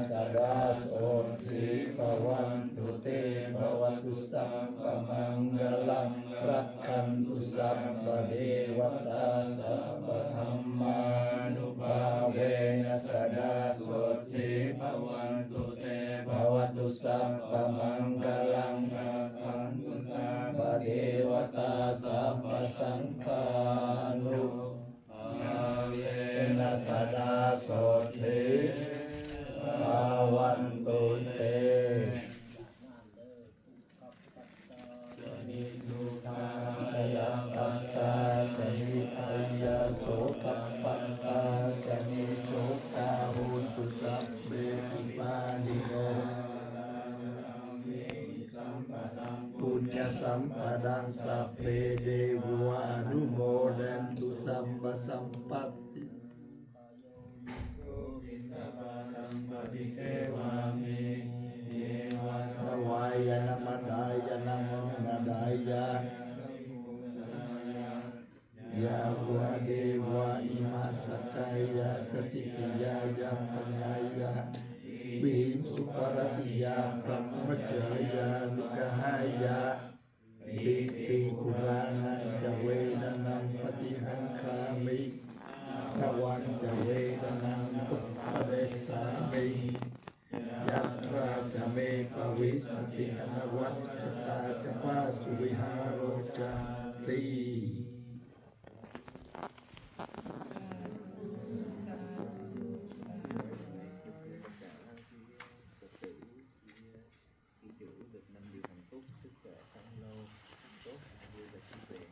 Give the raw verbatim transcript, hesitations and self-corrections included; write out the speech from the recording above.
sadā sotthī bhavantu te. Bhavatu sabbamaṅgalaṃ, rakkhantu sabbadevatā, sabbadhammānubhāvena sadā sotthī bhavantu te. Bhavatu sabbamaṅgalaṃ, rakkhantu sabbadevatā, sabbasaṅghānu bhāvena sadā sotthī bhavantu te. Ca nissukā ca niddukkhā ca nibbhayā, sokappattā ca nissokā hontu sabbepi pāṇino. Puññasampadaṃ sabbe devānumodantu sabbasampatti. Navāya namadāya namaṃ nadāya yāvadeva imassa kāyassa ṭhitiyā yāpanāya vihiṃsuparatiyā brahmacariyānuggahāya iti purāṇañca vedanaṃ paṭihaṅkhāmi navañca vedanaṃ uppādessāmi. Yātrā ca me bhavissati anavajjatā ca phāsuvihāro cāti. Khi tiểu ước được năm điều hạnh phúc, sức khỏe sống lâu, tốt, vui và trí tuệ.